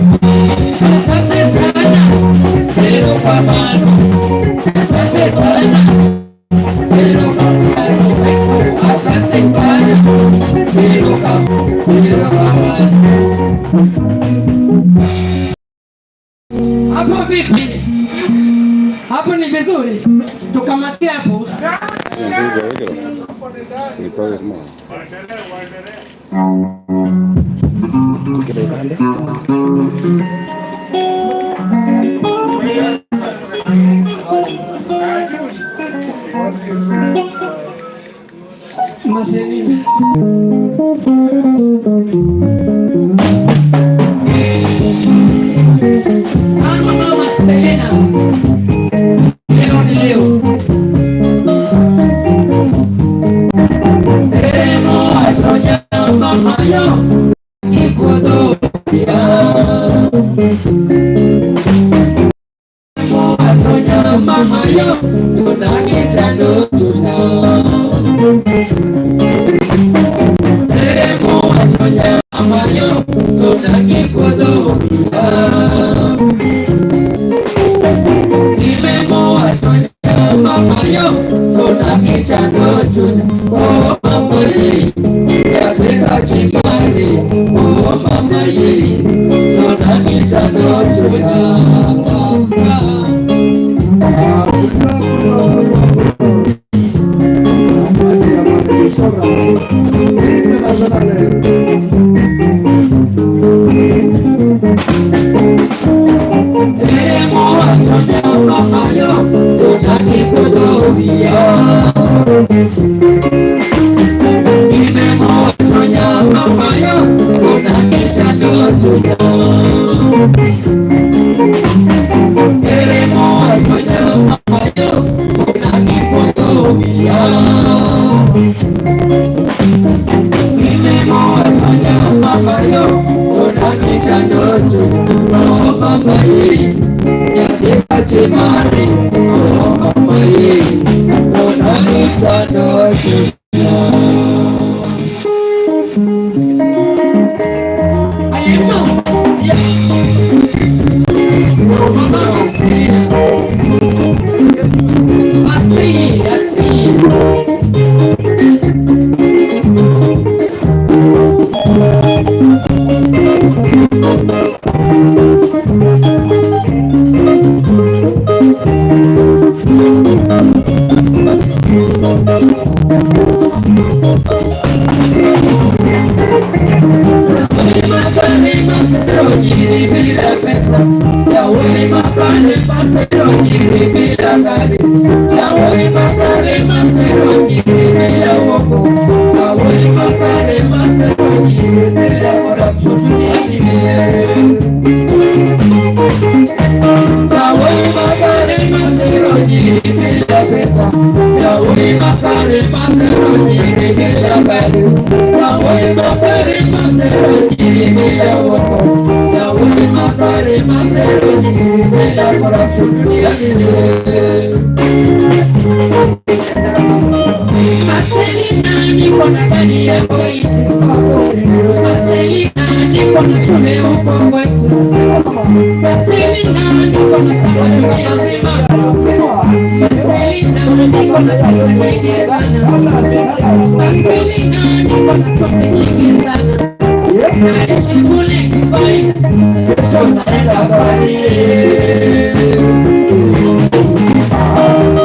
Asante sana. Erokamano. Asante sana. Erokamano. Asante sana. Erokamano. Hapo vipi? Hapo ni vizuri, tukamatie hapo. Maselina. Mama mama Selena. Leo ni leo. Teremo atonya mama yo ikuodopia. Atonya mama yo tunakitando tuna. Teremo atonya mama yo tunakikuodopia. Imemo atonya mama yo tunakitando tuna. Oh mama ye, katika chimari. Oh mama ye, tunakitando tuna. Pulo, pulo, pulo. Amani, amani, Bisora. Internazionale. Teremo atonya mama yo tunakikuodopia. Imemo atonya mama yo tunakitando tuna. Teremo atonya mama yo tunakikuodopia. Imemo atonya mama yo tunakitando tuna. Oh mama ye, nyathi kachimari. Oh mama ye, tunakitando tuna. Ayema. Mama Selina. Así, así. Bila pesa, Yahweh makale masero jiri bila gari, Yahweh makale masero jiri bila uongo, Yahweh makale masero jiri bila corruption duniani. Yahweh makale masero jiri bila pesa, Yahweh makale masero jiri bila gari, Yahweh makale masero jiri bila uongo, Yahweh makale masero jiri bila corruption duniani. Marcelina, niko na gari ya white. Marcelina, niko na shule huko kwetu. Marcelina, niko na shamba dunia nzima. Marcelina, niko na pesa nyingi sana. Marcelina, niko na suti nyingi sana. Naishi kule Dubai, kesho naenda Paris.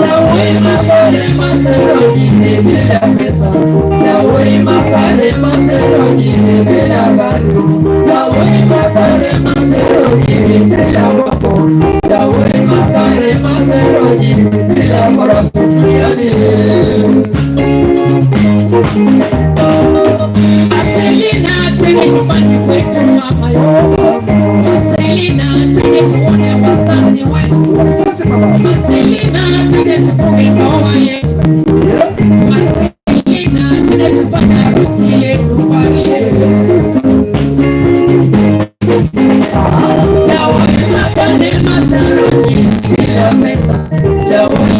Yahweh makale masero jiri bila pesa. Yahweh makale masero jiri bila gari. Yahweh makale masero jiri bila wako. Yahweh makale masero jiri bila corruption duniani. Marcelina, twende nyumbani kwetu mama. Marcelina, twende tuone wazazi wetu. Wazazi mama. Marcelina, twende tufunge ndoa yetu. Marcelina, twende tufanye harusi yetu Paris. Yahweh makale masero jiri bila pesa. Yahweh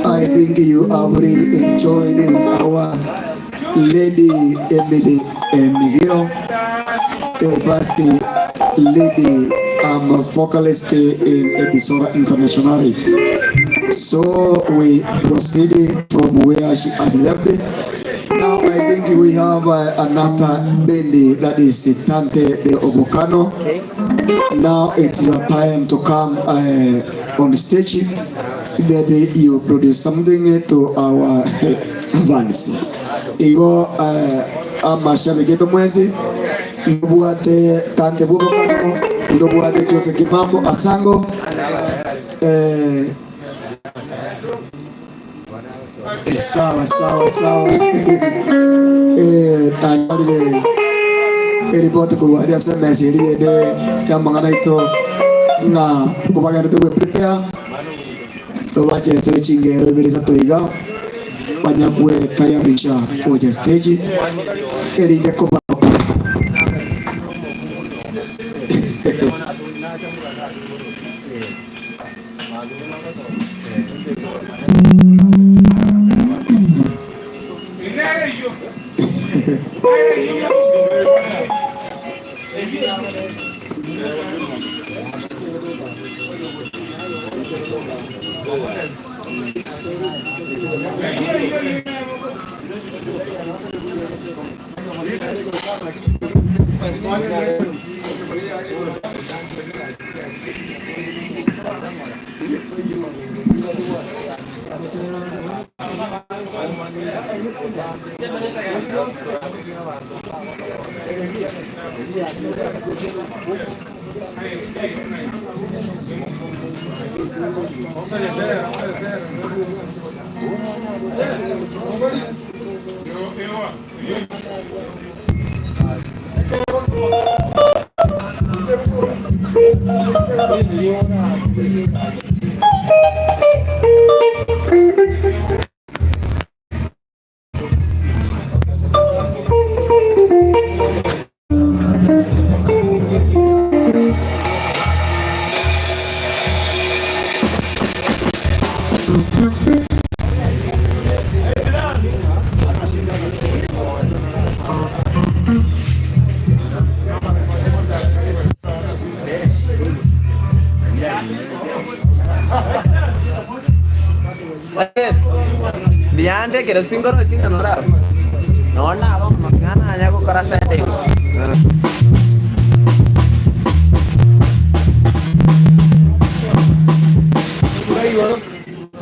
I think you have really enjoyed our Lady Emily Migiro, the first lady vocalist in Ebisora International. So we proceed from where she has left. Now I think we have another band that is Tante de Obokano. Now it's your time to come on stage that you produce something to our fans. Igo amashabiki aito mwensi ndobwate Tante bw'Obokano, ndobwate Jose Kimambo Asango, eh, Sawa sawa sawa. Eh, nanyorire eripoti korwa aria ase emesa eria ende y'amang'ana aito ng'a nkobagenderete gwe prepare tobachesere chingero ibere isato iga banya gwetayarisha gocha stage erinde koba Mbuya ande ekero sinkorochi ng'a noraba. Nonya nabo amang'ana anya gokora settings.